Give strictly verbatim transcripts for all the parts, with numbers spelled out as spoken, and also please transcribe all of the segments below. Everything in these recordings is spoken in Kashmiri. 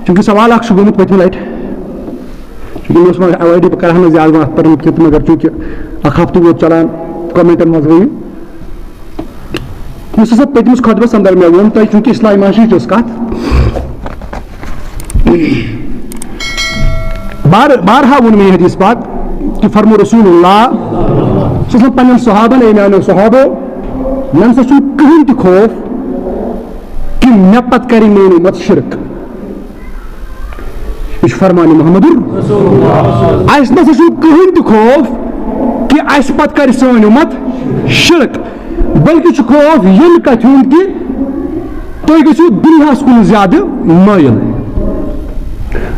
چونکہ سوال اکھ چھُ گوٚمُت پٔتمہِ لٹہِ، چونکہ مےٚ اوس وۄنۍ ایوائڈٕے، بہٕ کرٕ ہا نہٕ زیادٕ وۄنۍ اتھ پٮ۪ٹھ، کیونکہ تِم اگر چونکہ اکھ ہفتہٕ ووت چلان، کمنٹن منٛز گٔیہِ۔ یُس ہسا پٔتمِس خطبس اندر مےٚ ووٚن تۄہہِ، چونکہ اصلاح معاشی چھِ ٲس کتھ، بار-، بارہا ووٚن مےٚ یہِ حدیث پاک کہ فرمو رسول اللہ صلی اللہ علیہ وسلم پننٮ۪ن صحابن، اے میانیو صحابو، مےٚ نسا چھُنہٕ کٕہٕنۍ تہِ خوف کہ مےٚ پتہٕ کرِ میٲنۍ امت شرک۔ یہِ چھُ فرمان محمد۔ اَسہِ نہ سا چھُنہٕ کٕہٕنۍ تہِ خوف کہِ اَسہِ پتہٕ کرِ سٲنۍ اُمت شرک، بلکہِ چھُ خوف ییٚمہِ کتھِ ہُنٛد کہِ تُہۍ گٔژھِو دُنیاہَس کُن زیادٕ مٲیِل،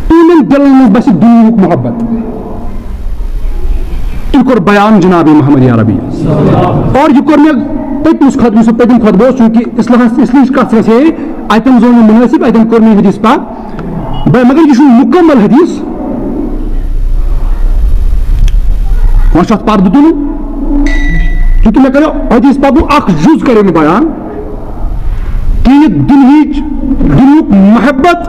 تُہنٛدٮ۪ن دِلن منٛز بسہِ دُنیاہُک محبت۔ یہِ کوٚر بیان جناب محمد عربی۔ اور یہِ کوٚر مےٚ پٔتمِس خطبہٕ، یُس پٔتِم خطبہٕ اوس، چونکہ اصلاحس، اصلاحٕچ کتھ رژھے، اتٮ۪ن زون مےٚ منٲسب، اتٮ۪ن کوٚر مےٚ حدیث پاک۔ بے-، مگر یہِ چھُنہٕ مُکمل حدیث۔ وۄنۍ چھُ اتھ پردٕ تُلُن۔ چونکہ مےٚ کریو حدیث پاکُک اکھ جُز کریو مےٚ بیان۔ کہ یہِ دُنہِچ، دُنیہُک محبت،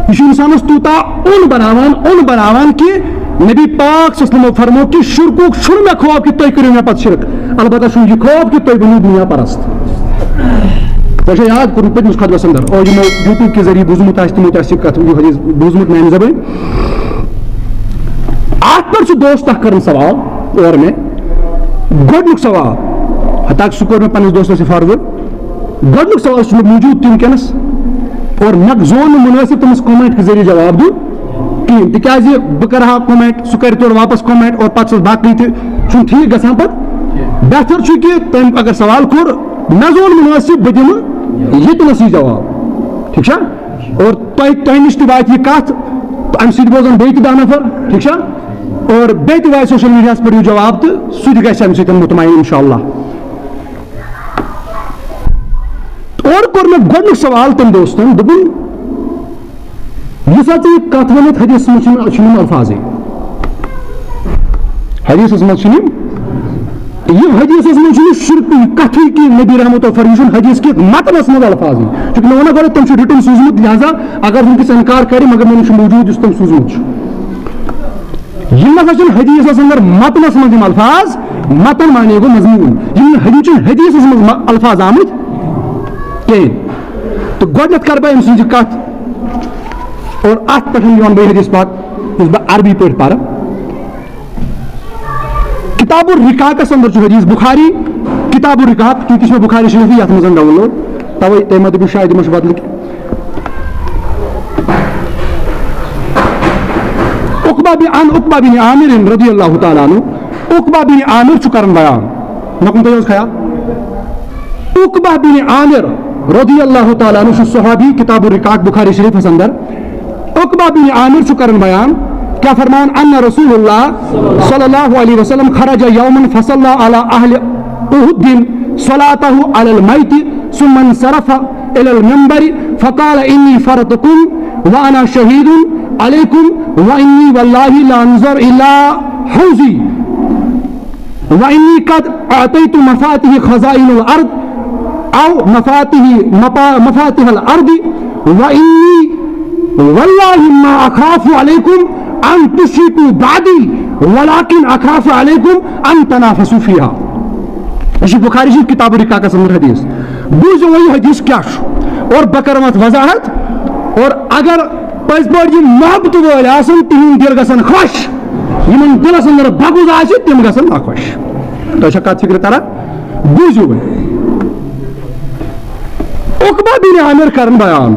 یہِ چھُ انسانس تیوٗتاہ اوٚن بناوان، اوٚن بناوان کہ نبی پاک صلی اللہ علیہ وسلم فرمو کہ شرکُک چھُنہٕ مےٚ خوف کہ تُہۍ کٔرِو مےٚ پتہٕ شرک، البتہ چھُم یہِ خوف کہ تُہۍ بٔنِو دُنیا پرست۔ تۄہہِ چھا یاد کوٚرمُت پٔتمِس خطبس اندر، اور یِمو YouTube کہِ ذٔریعہٕ بوٗزمُت آسہِ، تِمو تہِ آسہِ یہِ کتھ، یہِ حدیث بوٗزمُت میانہِ زبٲنۍ۔ اتھ پٮ۪ٹھ چھُ دوست اکھ کران سوال اورٕ مےٚ، گۄڈنیُک سوال، حتیٰ کہ سُہ کوٚر مےٚ پننِس دوستس یہِ forward۔ گۄڈنیُک سوال چھُ مےٚ موٗجوٗد تہِ وٕنکیٚنَس، اور مےٚ زون نہٕ مُنٲسِب تٔمِس comment کہِ ذٔریعہٕ جواب دیُن کِہیٖنۍ، تِکیٛازِ بہٕ کَرٕ ہا comment، سُہ کَرِ تورٕ واپَس comment، اور پَتہٕ چھُس باقٕے تہِ، چھُنہٕ ٹھیٖک گژھان پَتہٕ۔ بہتر چھُ کہِ تٔمۍ اگر سوال کوٚر، مےٚ زون مُنٲسِب، بہٕ دِمہٕ ییٚتنَس یہِ جواب، ٹھیٖک چھا؟ اور تۄہہِ، تۄہہِ نِش تہِ واتہِ یہِ کَتھ، اَمہِ سۭتۍ بوزَن بیٚیہِ تہِ دَہ نفر، ٹھیٖک چھا؟ اور بیٚیہِ تہِ واتہِ social media ہَس پٮ۪ٹھ یہِ جواب تہٕ سُہ تہِ گژھِ اَمہِ سۭتۍ مطمئن اِنشاءاللہ۔ اورٕ کوٚر مےٚ گۄڈٕنیُک سوال تٔمۍ دوستن، دوٚپُن، یُس ہسا ژےٚ یہِ کتھ ؤنِتھ حدیثس منٛز چھِنہٕ، چھِنہٕ یِم الفاظٕے۔ حدیثس منٛز چھِنہٕ یِم، یِم حدیثس منٛز چھِنہٕ شرکٕے کتھٕے کینٛہہ، نبی رحمتہ فرمٲے، یہِ چھُنہٕ حدیث کہِ متنس منٛز الفاظٕے۔ چونکہ مےٚ ووٚن نا گۄڈٕ، تٔمۍ چھُ written سوٗزمُت، لہذا اگر وٕنکیٚس انکار کرِ، مگر مےٚ نِش چھُ موٗجوٗد یُس تٔمۍ سوٗزمُت چھُ۔ یِم نسا چھِنہٕ حدیثس اندر متنس منٛز یِم الفاظ، متن معنی گوٚو مضموٗن، یِم نہ-، یِم چھِنہٕ حدیثس منٛز م-، الفاظ آمٕتۍ کِہیٖنۍ۔ تہٕ گۄڈٕنٮ۪تھ کرٕ بہٕ أمۍ سٕنٛز یہِ کتھ، اور اتھ پٮ۪ٹھ یِوان بہٕ حدیث پاک، یُس بہٕ عربی پٲٹھۍ پرٕ۔ کتاب الرقاقس اندر چھُ حدیث بخاری، کتاب الرقاق، چونکہ یہِ چھُ مےٚ بخاری شریفٕے یتھ منٛز download، توے تمہِ مطلب شاید یِمن چھُ بدلہٕ کینٛہہ۔ عقبہ بن، عن عقبہ بن عامر رضی اللہ تعالیٰ عنہ، عقبہ بن عامر چھُ کران بیان، مےٚ کُن تھٲیِو حظ خیال۔ عقبہ بن عامر رضی اللہ تعالیٰ عنہ چھُ صحابی، کتاب الرقاق بخاری شریفس اندر۔ عقبہ بن عامر چھُ کران بیان، کیا فرمان، ان رسول اللہ صلی اللہ علیہ وسلم خرج یوما فصلی علی اہل احد صلاته علی المیت ثم انصرف الى المنبر فقال انی فرطکم وانا شہید علیکم وانی واللہ لانظر الی حوضی وانی قد اعطیت مفاتیح خزائن الارض او مفاتیح مفاتیح الارض وانی واللہ ما اخاف علیکم ان تشرکوا بعدی ولکن اخاف علیکم ان تنافسوا فیہا۔ یہ چھُ بخاری شریف کتاب الرقاقس اندر حدیث۔ بوٗزِو وۄنۍ یہِ حدیث کیٛاہ چھُ اور بہٕ کرٕ وۄنۍ اَتھ وضاحت۔ اور اگر پٔزۍ پٲٹھۍ یِم محبتہٕ وٲلۍ آسن، تِہِنٛدۍ دِل گژھن خۄش، یِمن دِلس اندر بغض آسہِ، تِم گژھن ناخۄش۔ تۄہہِ چھا کتھ فکرِ تران؟ بوٗزِو وۄنۍ۔ عقبہ بن عامر کرن بیان،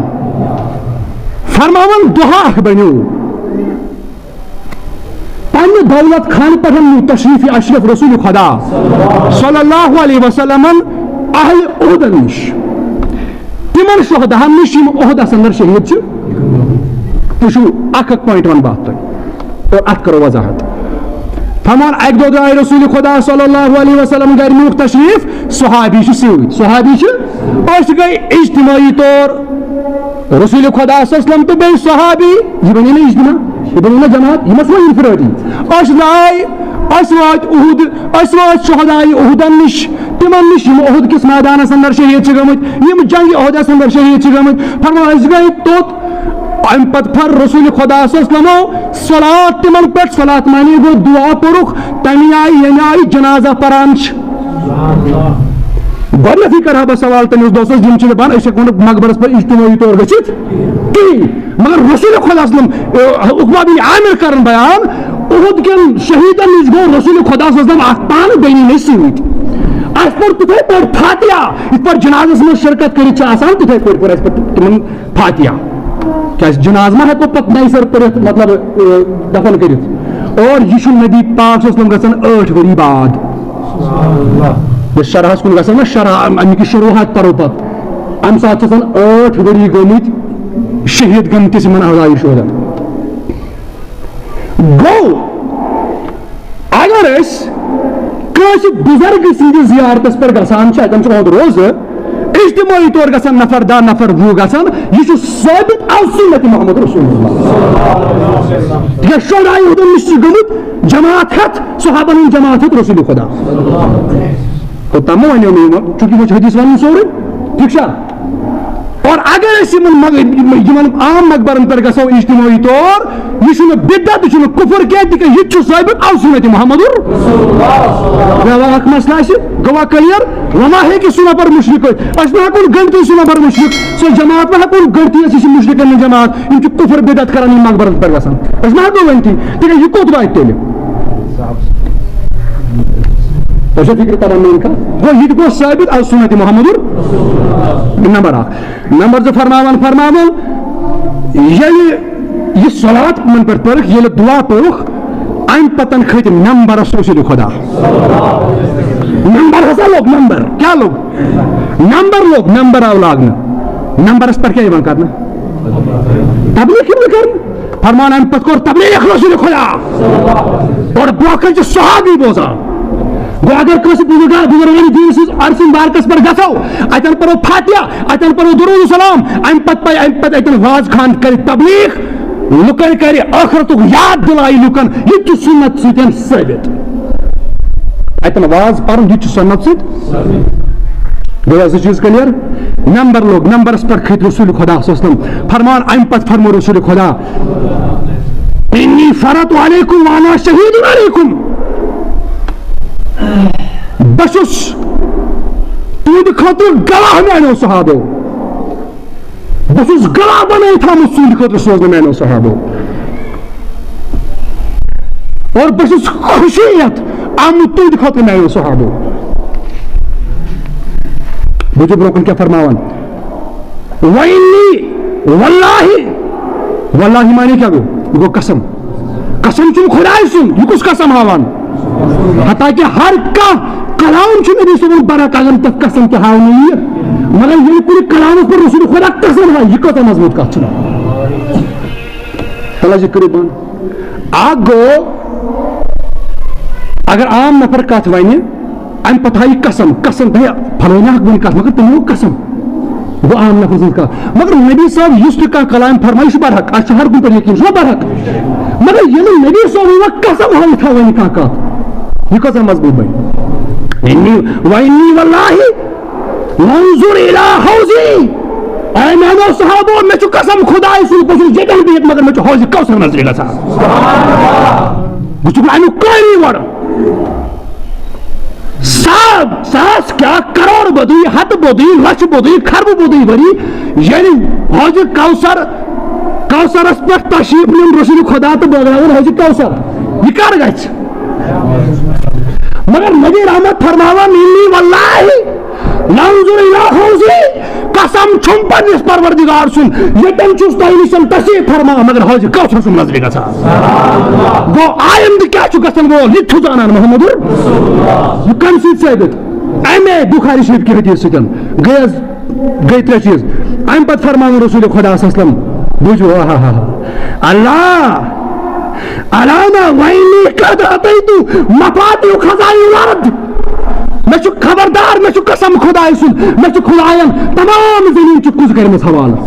فرماوان، دۄہا اکھ بنیو پننہِ دولت خانہٕ پٮ۪ٹھ نیوٗ تشریف اشرف رسول خدا صلی اللہ علیہ وسلمن اہل احدن نِش، تِمن شہداہن نِش یِم احدس اندر شہید چھِ۔ تُہۍ چھِو اکھ اکھ point ونہٕ بہٕ اتھ تۄہہِ اور اتھ کرو وضاحت۔ فرمان، اکہِ دۄہ درٛاے رسول خدا صلی اللہ علیہ وسلم گرِ، نیوٗکھ تشریف، صحابی چھِ سۭتۍ، صحابی چھِ، أسۍ گٔے اجتماعی طور رسول خدا صلی اللہ علیہ وسلم تہٕ بیٚیہِ صحابی، یہِ بنے نہٕ اجتماع، یہِ بنے نہٕ جماعت، یہِ ما چھُ وۄنۍ انفرٲدی؟ أسۍ درٛاے أسۍ وٲتۍ اُحُد، أسۍ وٲتۍ شہداے اُحدن نِش، تِمن نِش یِم اُحُد کِس مٲدانس اندر شہیٖد چھِ گٔمٕتۍ، یِم جنگِ اُحدس اندر شہیٖد چھِ گٔمٕتۍ۔ فرماو، أسۍ گٔے توٚت، اَمہِ پتہٕ پھر رسول خدا صلی اللہ علیہ وسلمو صلات تِمن پٮ۪ٹھ، صلات معنی گوٚو دُعا پوٚرُکھ، تَمہِ آیہِ ییٚمہِ آیہِ جنازہ پران چھِ۔ گۄڈٕنیتھٕے کرٕ ہا بہٕ سوال تٔمِس دوستس، یِم چھِ دپان أسۍ ہٮ۪کو نہٕ مقبرس پٮ۪ٹھ اجتمٲعی طور گٔژھِتھ کِہیٖنۍ۔ مگر رسول خدا صلی اللہ علیہ وسلم، اے، عقبہ بن عامر کرن بیان، اُحد کٮ۪ن شہیدن نِش گوٚو رسول خدا صلی اللہ علیہ وسلم اکھ پانہٕ بیٚنی نٕے سۭتۍ۔ اَسہِ پوٚر تِتھے پٲٹھۍ فاتحہ، یِتھ پٲٹھۍ جنازس منٛز شرکت کٔرِتھ چھِ آسان، تِتھے پٲٹھۍ پوٚر اَسہِ پتہٕ تِمن فاتحہ۔ کیازِ جنازٕ ما ہٮ۪کو پتہٕ نَیہِ سرٕ پٔرِتھ، مطلب، اے، دفن کٔرِتھ؟ اور یہِ چھُ نبی پاک صلی اللہ علیہ وسلم گژھان ٲٹھ ؤری بعد۔ یہِ شرحس کُن گژھان نا، شرح، اَمہِ، اَمِکۍ شروحات پرو پتہٕ۔ اَمہِ ساتہٕ چھِ آسان ٲٹھ ؤری گٔمٕتۍ شہیٖد گٔمتِس یِمن اعضایہِ شہدن۔ گوٚو، اگر أسۍ کٲنٛسہِ بُزرگہٕ سٕنٛدِس زیارتس پٮ۪ٹھ گژھان چھِ، اتٮ۪ن چھُ اُہُنٛد روزٕ، اجتمٲعی طور گژھن نفر دَہ، نفر وُہ گژھن، یہِ چھُ ثٲبت عن سنت محمد رسول اللہ۔ تِکیٛازِ شہداے اُحدن نِش چھِ گٔمٕتۍ جماعت ہٮ۪تھ، صحابن ہُنٛد جماعت ہٮ۪تھ رسول خدا۔ توٚتام ما وَنیو مےٚ یِمن، چونکہ یِمو چھِ حدیث وَنُن سورُے، ٹھیٖک چھا؟ اور اگر أسۍ یِمن مگ-، یِمن عام مقبرن پٮ۪ٹھ گژھو اجتمٲعی طور، یہِ چھُنہٕ بدعت، یہِ چھُنہٕ کفر کینٛہہ، تِکیٛازِ یہِ تہِ چھُ ثٲبت عن سنت محمد۔ بیٛاکھ اکھ مسئلہ آسہِ، گوٚوا clear؟ وۄنۍ ما ہیٚکہِ سُہ نفر مُشرِک ٲسِتھ؟ أسۍ ما ہٮ۪کون گٔنتھٕے سُہ نفر مُشرِک؟ سۄ جماعت ما ہٮ۪کون گٔنتھٕے، أسۍ چھِ مُشرِکن ہٕنٛز جماعت، یِم چھِ کفر بدعت کران، یِم مقبرن پٮ۪ٹھ گژھان۔ أسۍ ما ہٮ۪کو ؤنتھٕے؟ تِکیٛازِ یہِ کوٚت واتہِ تیٚلہِ؟ تۄہہِ چھا فکر تران میٛٲنۍ کتھ؟ گوٚو، یہِ تہِ گوٚو ثٲبت عن سنت محمد۔ نمبر اکھ۔ نمبر زٕ فرماوان، فرماوان، ییٚلہِ یہِ صلات یِمن پٮ۪ٹھ پٔرٕکھ، ییٚلہِ دعا پوٚرُکھ، اَمہِ پتن کھٔتۍ ممبرس رسول خدا۔ ممبر ہسا لوٚگ، ممبر۔ کیٛاہ لوٚگ؟ ممبر لوٚگ، ممبر آو لاگنہٕ۔ ممبرس پٮ۪ٹھ کیٛاہ یِوان کرنہٕ؟ تبلیغ یِوان کرنہٕ۔ فرمان اَمہِ پتہٕ کوٚر تبلیغ رسول خدا۔ اور برونٛہہ کنہِ چھِ صحابی بوزان۔ گوٚو اگر کٲنٛسہِ بزرگا-، بزرگان دین سٕنٛز عرصہٕ مبارکس پٮ۪ٹھ گژھو، اتٮ۪ن پرو فاتحہ، اتٮ۪ن پرو درود السلام، اَمہِ پتہٕ پے، اَمہِ پتہٕ اتٮ۪ن واز خان کرِ تبلیغ، لُکن کرِ ٲخرتُک یاد دِلایہِ لُکن، یہِ تہِ چھُ سنت سۭتۍ ثٲبت۔ اتٮ۪ن واز پرُن، یہِ تہِ چھُ سنت سۭتۍ۔ گوٚو زٕ چیٖز clear؟ ممبر لوٚگ، ممبرس پٮ۪ٹھ کھٔتۍ رسول خدا صلی اللہ علیہ وسلم۔ فرمان اَمہِ پتہٕ فرمو رسول خدا، انی فرضت علیکم وانا شہید علیکم۔ بہٕ چھُس تُہنٛدِ خٲطرٕ گواہ میانیو صحابو۔ بہٕ چھُس گواہ بنٲوِتھ آمُت تُہنٛدِ خٲطرٕ سوزنہٕ میانیو صحابو۔ اور بہٕ چھُس خوشی یتھ آمُت تُہنٛدِ خٲطرٕ میانیو صحابو۔ بوٗزِو برونٛہہ کُن کیٛاہ فرماوان۔ وَإِنِّي وَاللَّهِ، واللہ معنی کیٛاہ گوٚو؟ یہِ گوٚو قسم۔ قسم چھُنہٕ خۄداے سُنٛد، یہِ کُس قسم ہاوان؟ حتیٰ کہِ ہر کانٛہہ کلام چھُ نبی صٲبُن برحق، اگر نہٕ تَتھ قسم تہِ ہاونہٕ یِیہِ۔ مگر ییٚلہِ کُنہِ کلامس پٮ۪ٹھ رسول خۄدا قسم ہاوِ، یہِ کۭژاہ مضبوٗط کتھ چھِ؟ توجہ کٔرِو بنٛد۔ اکھ گوٚو، اگر عام نفر کتھ ونہِ، امہِ پتہٕ ہا یہِ قسم، قسم، ہے، فلٲنۍ اکھ ونہِ کتھ، مگر تٔمۍ ووٚن قسم۔ گوٚو عام نفر سٕنٛز کتھ۔ مگر نبی صٲب یُس تہِ کانٛہہ کلام فرمایہِ، یہِ چھُ برحق، اسہِ چھُ ہر کُنہِ پٮ۪ٹھ یقین، چھُنہ برحق۔ مگر ییٚلہِ نبی صٲب یِوان قسم ہاوِ تھاوان یہِ کانٛہہ کتھ، یہِ کۭژاہ مضبوٗط بنہِ؟ انی، وَإِنِّي وَاللَّهِ لَأَنظُرُ إِلَى حَوْضِي۔ اے میانیو صحابو، مےٚ چھُ قسم خۄداے سُنٛد، بہٕ چھُس ییٚتٮ۪ن بِہِتھ، مگر مےٚ چھُ حوضِ کوثر نظرِ گژھان۔ بہٕ چھُس اَمیُک قٲری گۄڈٕ۔ ساس، ساس کیٛاہ، کرور بدی، ہتھ بدی، لچھ بدی، خربہٕ بدی ؤری، ییٚلہِ حوضِ کوثر، کوثرس پٮ۪ٹھ تشریف نیُن رسول خدا تہٕ بٲگراوُن حوضِ کوثر، یہِ کر گژھِ؟ مگر نبی رحمت فرماوان، انی واللہ لانظر الی حوضی، قسم چھُم پننِس پروردگار سُنٛد، ییٚتٮ۪ن چھُس تۄہہِ نِش تشریف فرما، مگر حوضِ کوثر چھُم نظرِ گژھان۔ گوٚو آیندٕ کیٛاہ چھُ گژھان وول، یہِ تہِ چھُ زانان محمد۔ یہِ کَمہِ سۭتۍ ثٲبت؟ اَمے بخاری شریف کہِ حدیث سۭتۍ۔ گٔیَس گٔے ترٛےٚ چیٖز۔ اَمہِ پَتہٕ فرماوُن رسول خدا صلی اللہ علیہ وسلم، بوٗزِو، آ ہا ہا ہا۔ اللہ، الا وانی قد اعطیت مفاتیح خزائن الارض۔ مےٚ چھُ خبردار، مےٚ چھُ قسم خدایہِ سُنٛد، مےٚ چھُ خدایَن تمام زٔمیٖن چھُ کُس کٔرمٕژ حوالہٕ۔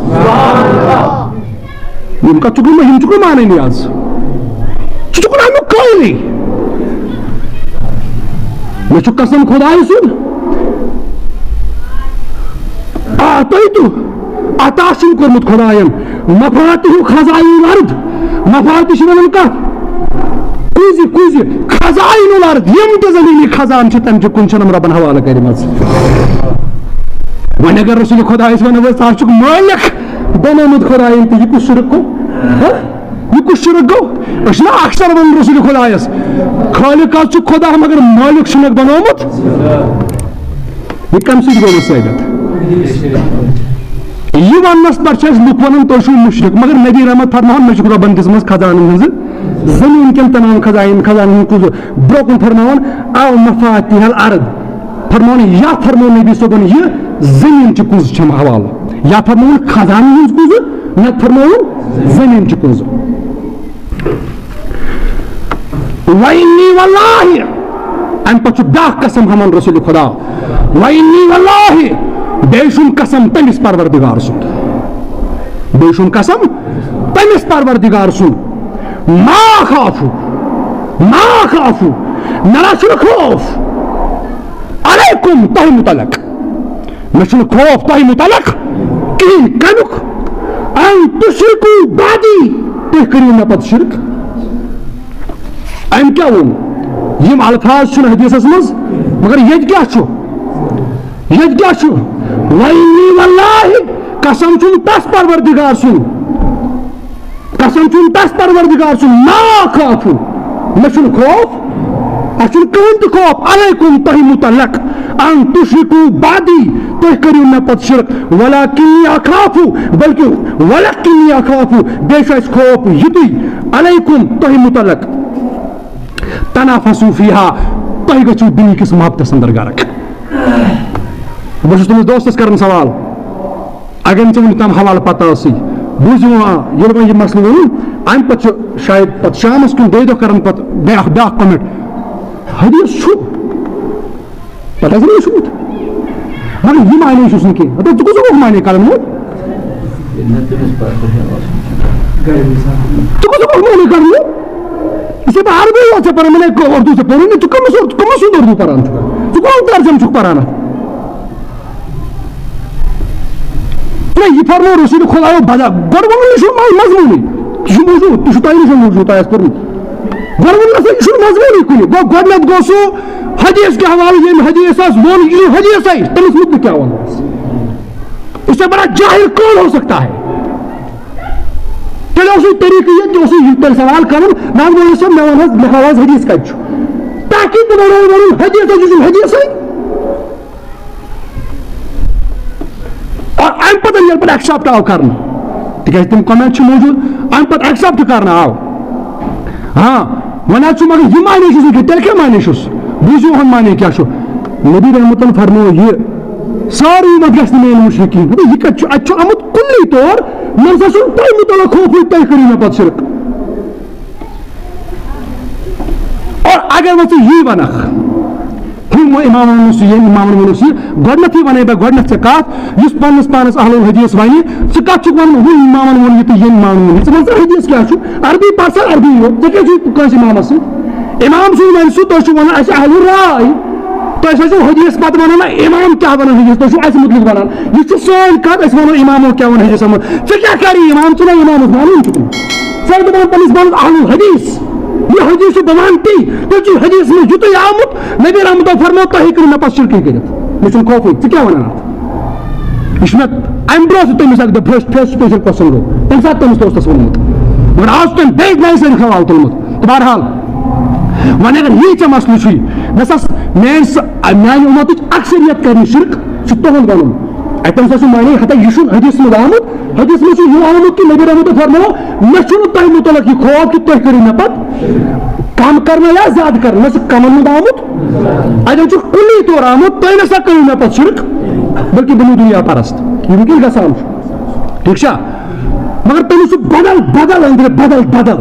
یِم کَتھ چھُکھ نہٕ، یِم چھُکھ نہٕ مانٲنی آز۔ ژٕ چھُکھ نہٕ اَمیُک قٲیلٕے۔ مےٚ چھُ قسم خۄدایہِ سُنٛد، اعطیت، عطا چھُم کوٚرمُت خۄدایَن، مفاتیح خزائن الارض، مفاتیح چھِ وَنان کَتھ؟ کُنزِ، کُنزِ، خزائن الارض، یِم تہِ زٔمیٖنی خزانہٕ چھِ، تَمہِ چہِ کُنزِ چھَنم رۄبَن حوالہٕ کٔرمٕژ۔ وۄنۍ اگر رسول خۄدایَس وَنو أسۍ، ژٕ ہا چھُکھ مٲلِک بَنومُت خۄدایَن، تہٕ یہِ کُس شِرک گوٚو؟ ہہ؟ یہِ کُس شِرک گوٚو؟ أسۍ چھِنہ اکثر وَنان رسول خۄدایَس، خالق حظ چھُ خۄدا، مگر مٲلِک چھُنکھ بَنومُت۔ یہِ کَمہِ سۭتۍ گوٚو وۄنۍ ثٲبت؟ یہِ وَننَس پٮ۪ٹھ چھِ اَسہِ لُکھ وَنان، "تُہۍ چھِو مُشرِک"، مگر نبی رحمت فرماوان، "مےٚ چھُکھ رۄبَن دِژمٕژ خزانَن ہٕنٛزٕ، زٔمیٖن کٮ۪ن تمام خزائن، خزانَن ہُنٛد کُنزٕ"۔ برٛونٛہہ کُن فرماوان، "او مفاتیح الارض"، فرماوان، یا فرموو نبی صٲبَن، یہِ زٔمیٖن چہِ کُنزٕ چھَم حوالہٕ، یا فرمووُن خزانَن ہٕنٛز کُنزٕ، نَتہٕ فرمووُن زٔمیٖن چہِ کُنزٕ۔ وَإِنِّي وَاللَّهِ، اَمہِ پَتہٕ چھُ بیٛاکھ قسم ہٮ۪وان رسول خدا، وَإِنِّي وَاللَّهِ، بیٚیہِ چھُم قسم تٔمِس پروردگار سُنٛد، بیٚیہِ چھُم قسم تٔمِس پروردگار سُنٛد، ما أخاف، ما أخاف، مےٚ نہ چھُنہٕ خوف، علیکم، تۄہہِ مُتعلق۔ مےٚ چھُنہٕ خوف تۄہہِ مُتعلق کِہیٖنۍ۔ کَمیُک؟ ان تشرکو بعدی، تُہۍ کٔرِو مےٚ پَتہٕ شِرک۔ أمۍ کیٛاہ ووٚن؟ یِم الفاظ چھِنہٕ حدیثس منٛز، مگر ییٚتہِ کیٛاہ چھُ؟ ییٚتہِ کیٛاہ چھُ؟ وَإِنِّي وَاللَّهِ، قسم چھُم تَس پروردگار سُنٛد، قسم چھُم تَس پروردگار سُنٛد، ما أخاف، مےٚ چھُنہٕ خوف، اَسہِ چھُنہٕ کٕہٕنۍ تہِ خوف، علیکم، تۄہہِ مُتعلق، ان تشرکو بعدی، تُہۍ کٔرِو مےٚ پتہٕ شرک، ولکنی أخاف، بلکہِ ولکنی أخاف، بیٚیہِ چھُ اَسہِ خوف یِتُے، علیکم، تۄہہِ مُتعلق، تنافسوا فیہا، تۄہہِ گٔژھِو دُنیہکِس محبتس اندر غرق۔ بہٕ چھُس تٔمِس دوستس کران سوال، اگر نہٕ ژےٚ وُنیُک تام حوالہٕ پتہ ٲسٕے، بوٗزِو وۄنۍ، آ، ییٚلہِ وۄنۍ یہِ مسلہٕ ووٚنُم، اَمہِ پتہٕ چھُ شاید پتہٕ شامس کُن دۄیہِ دۄہ کران پتہٕ بیٛاکھ، بیٛاکھ comment، حدیث چھُ، پتہٕ آسہِ نہٕ وُچھمُت، مگر یہِ معنی چھُس نہٕ کینٛہہ۔ دَپان، ژٕ کُس گوٚکھ معنی کران وۄنۍ؟ ژٕ کُس گوٚکھ معنی کران وۄنۍ؟ یہِ چھِ بہٕ عربی یوت ژےٚ پران، مےٚ نے اردو ژےٚ پوٚرُے نہٕ، ژٕ کٔمِس اردو، کٔمِس سُنٛد اردو پران چھُکھ؟ ژٕ کون ترجمہٕ چھُکھ پران اتھ؟ تہٕ یہِ فرموو رسول خدایو بدل۔ گۄڈٕ ووٚنُن، یہِ چھُنہٕ مض-، مضموٗنٕے۔ یہِ چھُ موجود، یہِ چھُ تۄہہِ نِش موجود، تۄہہِ آسہِ پوٚرمُت۔ گۄڈٕ ووٚنُن، یہِ چھُنہٕ مضموٗنٕے کُنہِ۔ گوٚو، گۄڈٕنٮ۪تھ گوٚو سُہ حدیث کہِ حوالہٕ، ییٚمۍ حدیثس ووٚن، یہِ حدیثے، تٔمِس مُتعلِق کیٛاہ وَنو أسۍ؟ اس سے بڑا جاہل کون ہو سکتا ہے؟ تیٚلہِ اوسُے طریٖقہٕ یہِ، تہِ اوسُے یہِ تیٚلہِ سوال کَرُن، نہ حظ مولوی صٲب، مےٚ وَن حظ، مےٚ ہاو حظ حدیث کَتہِ چھُ؟ تاکہِ تِمَن اوس وَنُن، حدیث حظ، یہِ چھُنہٕ حدیثٕے۔ اور اَمہِ پَتہٕ ییٚلہِ پَتہٕ accept آو کَرنہٕ، تِکیٛازِ تِم comment چھِ موٗجوٗد، اَمہِ پَتہٕ accept کَرنہٕ آو۔ ہاں، وۄنۍ حظ چھُ، مگر یہِ معنی چھُس نہٕ کینٛہہ، تیٚلہِ کیٛاہ معنی چھُس؟ بوٗزِو ہُنٛد معنی کیٛاہ چھُ۔ نبی رحمتن فرموو یہِ، سٲرٕے اُمت گژھِ نہٕ میٲنۍ مُشرِکیٖن۔ دوٚپُن، یہِ کَتہِ چھُ؟ اَتہِ چھُ آمُت کُلی طور، مےٚ نہ سا چھُنہٕ تۄہہِ مُتعلق خوفٕے، تُہۍ کٔرِو مےٚ پَتہٕ شِرک۔ اور اگر وۄنۍ ژٕ یی وَنکھ، ہُم اِمامَن ووٚنُس یہِ، ییٚمۍ اِمامَن ووٚنُس یہِ، گۄڈٕنٮ۪تھٕے وَنے بہٕ گۄڈٕنٮ۪تھ ژےٚ کَتھ، یُس پَنٕنِس پانَس اہل الحدیث وَنہِ، ژٕ کَتھ چھُکھ وَنان، ہُم اِمامَن ووٚن یہِ تہٕ ییٚمۍ اِمامَن ووٚن یہِ، ژٕ وَن سا حدیث کیٛاہ چھُ؟ عربی پَر سا، عربی یوت، ژےٚ کیٛاہ چھُے کٲنٛسہِ اِمامَس سۭتۍ؟ اِمام سُنٛد وَنہِ سُہ، تُہۍ چھِو وَنان اَسہِ اہل راے۔ تُہۍ ٲسِو حدیث پَتہٕ وَنان نہ اِمام کیٛاہ وَنان حدیث، تُہۍ چھِو اَسہِ مُتعلِق وَنان۔ یہِ چھِ سٲنۍ کَتھ، أسۍ وَنو اِمامو کیٛاہ وَنان حدیثَس منٛز۔ ژٕ کیٛاہ کَرِ اِمام، ژٕ نہ اِمامَس مانُن چھُکھ نہٕ۔ ژٕ ٲسۍ دَپان پَنٕنِس پانَس اہل حدیث۔ یہِ حدیث چھُ بَنان تی، تیٚلہِ چھُ حدیثَس منٛز یُتُے آمُت، نبی رحمتو فرموو، تۄہہِ کٔرِو مےٚ پَتہٕ شِرکٕے کٔرِتھ۔ مےٚ چھُنہٕ خوفٕے، ژٕ کیٛاہ وَنان اَتھ؟ یہِ چھُ مےٚ اَمہِ برونٛہہ تہِ تٔمِس اَکہِ دۄہ face، face to face question گوٚو۔ تَمہِ ساتہٕ تٔمِس دوستَس ووٚنمُت۔ مگر آز چھُ تٔمۍ بیٚیہِ نَیہِ سَرِ سوال تُلمُت۔ تہٕ بہرحال، وۄنۍ اگر یی ژےٚ مسلہٕ چھُے، مےٚ سا میٛانہِ سا-، میٛانہِ اُمتٕچ اکثریت کَرِ نہٕ شِرک، چھُ تُہُنٛد وَنُن۔ اَتہِ تٔمِس ہسا چھُ معنی، ہتا یہِ چھُنہٕ حدیث منٛز آمُت، حدیث منٛز چھُ یہِ آمُت کہِ نبی رحمتو فرموو، مےٚ چھُنہٕ تۄہہِ مُتعلق یہِ خوف کہِ تُہۍ کٔرِو مےٚ پَتہٕ کَم کرنا یا زیادٕ کرنا، سُہ کَمَن ہُنٛد آمُت۔ اَتٮ۪ن چھُ کُلی طور آمُت، تُہۍ نہ سا کٔرِو مےٚ پَتہٕ شِرک، بلکہِ بٔنِو دُنیا پرست۔ یہِ وٕنکیٚن گژھان چھُ۔ ٹھیٖک چھا؟ مگر تٔمِس چھُ بدل، بدل أنٛدرِ، بدل، بدل،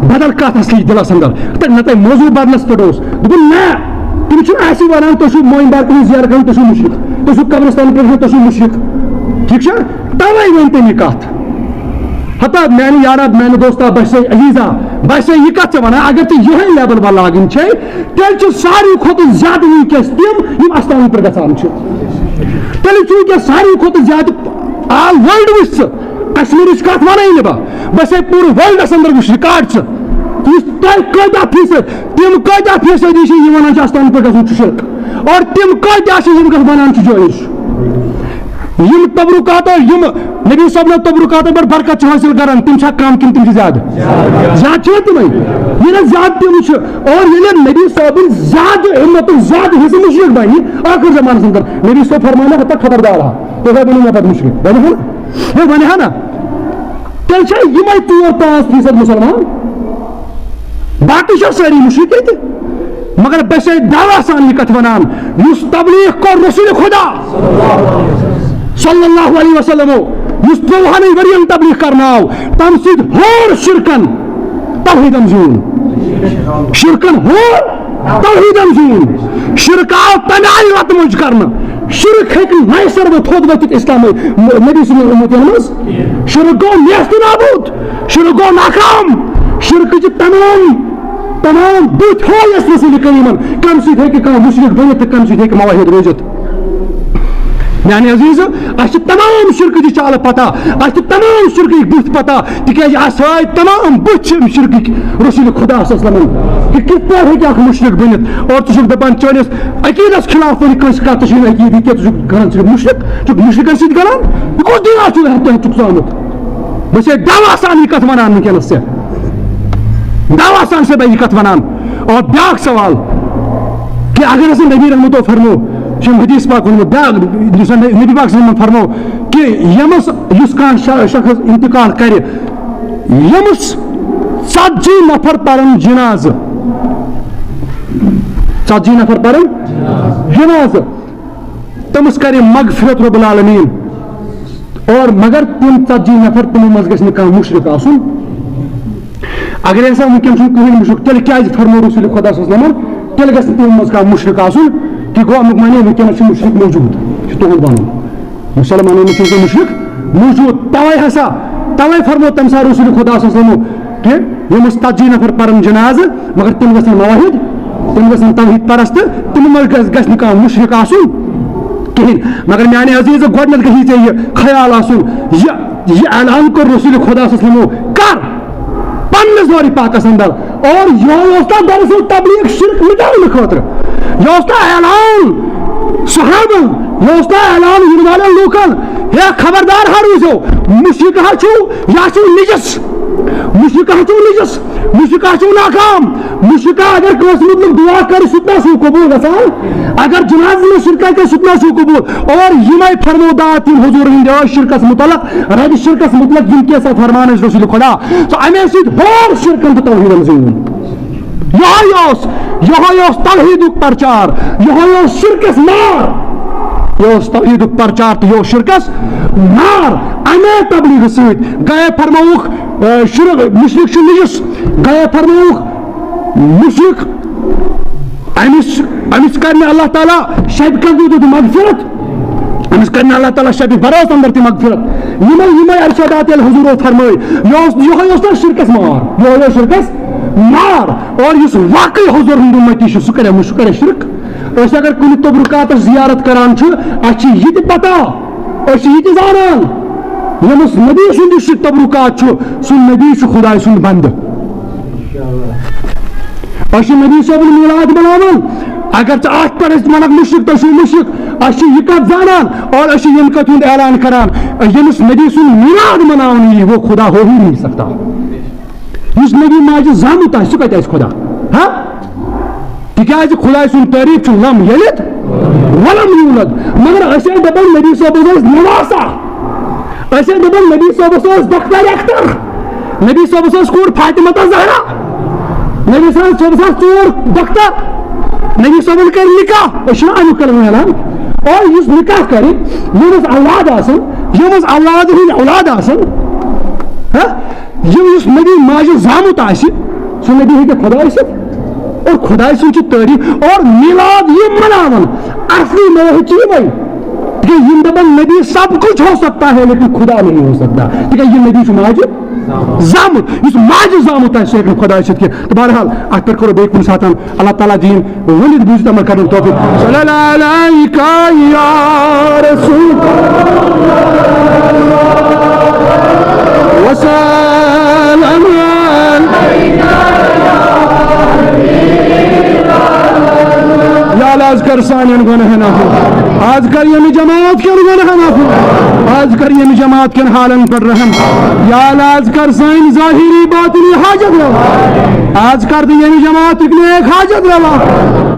بدل کَتھ اَصلی دِلَس اَندر۔ تہٕ نہ تۄہہِ موضوع بدلَس پٮ۪ٹھ اوس۔ دوٚپُن، نہ، تِم چھِنہٕ اَسہِ وَنان، تُہۍ چھِو معین بار کُنہِ زیارت کران، تُہۍ چھِو مُشرِک۔ تُہۍ چھِو قبرستان پٮ۪ٹھ، تُہۍ چھِو مُشرِک۔ ٹھیٖک چھا؟ تَوَے ووٚن تٔمۍ یہِ کَتھ۔ ہتا میانہِ یارا، میانہِ دوستا، بچے عزیزا، بچے، یہِ کتھ ژےٚ ونان؟ اگر ژےٚ یِہے لیول وۄنۍ لاگٕنۍ چھے، تیٚلہِ چھِ ساروی کھۄتہٕ زیادٕ وٕنکیٚس تِم، یِم استانن پٮ۪ٹھ گژھان چھِ۔ تیٚلہِ چھُ وٕنکیٚس ساروی کھۄتہٕ زیادٕ، آل ورلڈ وٕچھ ژٕ، کشمیرٕچ کتھ ونٕے نہٕ بہٕ، بچے، پوٗرٕ ورلڈس اندر وٕچھ، ریکارڈ چھِ، یُس تۄہہِ کۭتیاہ فیصد، تِم کۭتیاہ فیصدی چھِ یِم ونان چھِ استانن پٮ۪ٹھ گژھُن چھُ شرک، اور تِم کۭتیاہ چھِ یِم گژھ ونان چھُ جٲیز چھُ۔ یِم تبرکاتو، یِم نبی صٲبنو تبرکاتو پٮ۪ٹھ برکت چھِ حٲصِل کران، تِم چھا کم کِنہٕ تِم چھِ زیادٕ؟ زیادٕ چھِ تِمے۔ ییٚلہِ زیادٕ تِم چھِ، اور ییٚلہِ نبی صٲبن زیادٕ اُمتُک زیادٕ حصہٕ مُشرِک بنہِ ٲخر زمانس اندر، نبی صٲب فرمانہ ہتا خبردار ہا، تُہۍ ؤنِو مےٚ پتہٕ مُشرِک، ؤنِو ہا نہ؟ ہے، ؤنِو ہا نہ؟ تیٚلہِ چھا یِمے ژور پانٛژھ فیصد مُسلمان؟ باقٕے چھا سٲری مُشرِک ییٚتہِ؟ مگر بہٕ چھُسے دعویٰ سان یہِ کتھ ونان، یُس تبلیغ کوٚر رسول خدا صلی اللہ علیہ وسلمو، یُس ترٛۆوُہنٕے ؤرین تبلیغ کرناو، تمہِ سۭتۍ ہور شرکن توحیدن زیوٗن۔ شرکن ہور توحیدن زیوٗن۔ شرک آو تمہِ آیہِ لتہٕ مۄنج کرنہٕ۔ شرک ہیٚکہِ نَیہِ سرٕ وۄنۍ تھوٚد ؤتھِتھ اسلام نبی سٕنٛدٮ۪ن اُمتن منٛز۔ شرک گوٚو نیست نابود، شرک گوٚو ناکام۔ شرکٕچہِ تمام، تمام بُتھۍ ہٲوۍ اَسہِ رسول کریٖمن، کمہِ سۭتۍ ہیٚکہِ کانٛہہ مُشرک بٔنِتھ تہٕ کمہِ سۭتۍ ہیٚکہِ موحد روٗزِتھ۔ میانہِ عزیزو، اَسہِ چھِ تمام شرکٕچہِ چالہٕ پتہ، اَسہِ چھِ تمام شرکٕکۍ بُتھۍ پتہ، تِکیازِ اَسہِ ہٲوۍ تمام بُتھۍ چھِ أمۍ شرکٕکۍ رسول خدا صلی اللہ علیہ وسلمن۔ یہِ کِتھ پٲٹھۍ ہیٚکہِ اکھ مُشرک بٔنِتھ؟ اور ژٕ چھُکھ دپان چٲنِس عقیدس خلاف ونہِ کٲنٛسہِ کتھ، ژےٚ چھُے نہٕ عقیدٕ کینٛہہ، ژٕ چھُکھ کران صرف مُشرک، ژٕ چھُکھ مُشرکن سۭتۍ کران۔ یہِ کُس دین چھُ تۄہہِ ژامُت؟ بہٕ چھُسے دعویٰ سان یہِ کتھ ونان وٕنکیٚنس ژےٚ۔ دعویٰ سان چھُسے بہٕ یہِ کتھ ونان۔ اور بیاکھ سوال کہ اگر ہسا نبی رحمتو فرمو، چھُ حدیث پاک ووٚنمُت، بیاکھ یُس نبی پاک صلی اللہ علیہ وسلم فرمو کہ ییٚمِس، یُس کانٛہہ شخ-، شخص انتقال کرِ، ییٚمِس ژتجی نفر پرن جنازٕ، ژتجی نفر پرن جنازٕ، تٔمِس کرِ مغفرت رب العالمین۔ اور مگر تِم ژتجی نفر، تِمو منٛز گژھِ نہٕ کانٛہہ مُشرِک آسُن۔ اگر ہسا وٕنکیٚن چھُنہٕ کٕہٕنۍ مُشرِک، تیٚلہِ کیازِ فرمو رسول خدا صلی اللہ علیہ وسلمن، تیٚلہِ گژھِ نہٕ تِمو منٛز کانٛہہ مُشرِک آسُن؟ کہِ گوٚو اَمیُک معنی وٕنکیٚنس چھُ مُشرِک موجود، یہِ چھُ تُہُنٛد وَنُن۔ مُسلمانن منٛز چھُ وٕنکیٚن مُشرِک موجود، توے ہسا، توے فرمو تمہِ ساتہٕ رسول خدا صلی اللہ علیہ وسلمو کہ یِم ٲسۍ ژتجی نفر پران جنازٕ، مگر تِم گژھن موحد، تِم گژھن توحید پرست، تِمن منٛز گژھِ، گژھِ نہٕ کانٛہہ مُشرِک آسُن کِہیٖنۍ۔ مگر میانہِ عزیزو، گۄڈٕنیتھ گژھِ ژےٚ یہِ خیال آسُن، یہِ، یہِ اعلان کوٚر رسول خدا صلی اللہ علیہ وسلمو کر؟ پننِس دورِ پاکس اندر۔ اور یہِ اوس تتھ دراصل تبلیغ شرک مٹاونہٕ خٲطرٕ۔ یہِ اوس تتھ اعلان صحابن، یہِ اوس تتھ اعلان یِنہٕ والٮ۪ن لوٗکن، ہے خبردار ہا روٗزِو، مُشرِک ہا چھُو، یا چھُو نجس، مُشرِک ہا چھُو نجس، مُشرِک ہا چھُو ناکام، مُشرِک ہا اگر کٲنٛسہِ مُتعلِق دُعا کرِ، سُہ تہِ نہ چھُو قبوٗل گژھان، اگر جنازس منٛز شرکت کرِ، سُہ تہِ نہ چھُو قبوٗل۔ اور یِمے فرمودات یِم حضوٗرن ہٕنٛدۍ ٲسۍ شرکس مُتعلق، ربِ شرکس مُتعلق یِم کینٛژھا فرمان ٲسۍ رسول خدا، سُہ امے سۭتۍ ہور شرکن تہٕ توحیٖدن زیوٗن۔ یِہوٚے اوس، یِہوٚے اوس توحیٖدُک پرچار، یِہوٚے اوس شرکس مار۔ یہِ اوس توحیٖدُک پرچار تہٕ یہِ اوس شرکس مار۔ امے تبلیغ سۭتۍ گٔیے فرمووُکھ، آ، شرک، مُشرِک چھُ نجس، گٔیے فرمووُکھ مُشرِک، أمِس، أمِس کرِ نہٕ اللہ تعالیٰ شبِ قدری تہٕ مغفرت، أمِس کرِ نہٕ اللہ تعالیٰ شبِ برات اندر تہِ مغفرت۔ یِمے، یِمے ارشادات ییٚلہِ حضوٗرو فرمٲے، یہِ اوس، یِہوٚے اوس تَتھ شرکس مار، یِہوٚے اوس شرکس مار۔ اور یُس واقعی حضوٗر ہُنٛد اُمتی چھُ، سُہ کرِ، سُہ کرِ شرک۔ أسۍ اگر کُنہِ تبرکاتس زیارت کران چھِ، اَسہِ چھِ یہِ تہِ پتہ، أسۍ چھِ یہِ تہِ زانان، ییٚمِس نبی سُنٛد یُس یہِ تبرکات چھُ، سُہ نبی چھُ خداے سُنٛد بندٕ۔ أسۍ چھِ نبی صٲبُن میٖلاد مناوان۔ اگر ژٕ اَتھ پٮ۪ٹھ ٲسۍ وَنکھ مُشرِک، تُہۍ چھِو مُشرِک، أسۍ چھِ یہِ کَتھ زانان اور أسۍ چھِ ییٚمہِ کَتھِ ہُنٛد اعلان کران، ییٚمِس نبی سُنٛد میٖلاد مناونہٕ یی، وہ خدا ہو ہی نہیں سکتا۔ یُس نبی ماجہِ زامُت آسہِ، سُہ کَتہِ آسہِ خدا؟ ہا؟ تِکیٛازِ خداے سُنٛد تعریٖف چھُ لم یلد ولم یولد۔ مگر أسۍ ٲسۍ دَپان نبی صٲبَس اوس نواسہ، أسۍ ٲسۍ دَپان نبی صٲبَس اوس دۄختَر اختر، نبی صٲبَس ٲس کوٗر فاطمہ تہٕ زہرا، نبی صٲبَس آسہٕ ژور دۄختَر، نبی صٲبَن کٔرۍ نکاح۔ أسۍ چھِنہٕ اَمیُک کَران اعلان۔ اور یُس نکاح کَرِ، ییٚمِس اولاد آسَن، ییٚمِس اولاد ہٕنٛدۍ اولاد آسَن، ہا؟ یہِ یُس نبی ماجہِ زامُت آسہِ، سُہ نبی ہیٚکہِ خدا ٲسِتھ اور خداے سُنٛد چھُ تعریٖف اور میٖلاد یِم مناوان، اصلی موحد چھِ یِمے۔ تِکیٛازِ یِم دَپان نبی سب کچھ ہو سکتا ہے لیکن خدا نہیں ہو سکتا، تِکیٛازِ یہِ نبی چھُ ماجہِ زامُت، یُس ماجہِ زامُت آسہِ، سُہ ہیٚکہِ نہٕ خۄداے سۭتۍ کینٛہہ۔ تہٕ بہرحال، اَتھ پٮ۪ٹھ کَرو بیٚیہِ کُنہِ ساتہٕ اللہ تعالیٰ دِیِن ؤنِتھ بوٗزِتھ عمل کَرنُک توفیٖق۔ صلی اللہ علیک یا رسول وسلم۔ یا اللہ، آز کر سانٮ۪ن گۄناہن عفو۔ آز کر ییٚمہِ جماعت کٮ۪ن گۄناہن عفو۔ آز کر ییٚمہِ جماعت کٮ۪ن حالن پٮ۪ٹھ رحم۔ یا اللہ، آز کر سٲنۍ ظٲہری باطنی حاجت روا۔ آز کر تہٕ ییٚمہِ جماعتٕکۍ نیک حاجت روا۔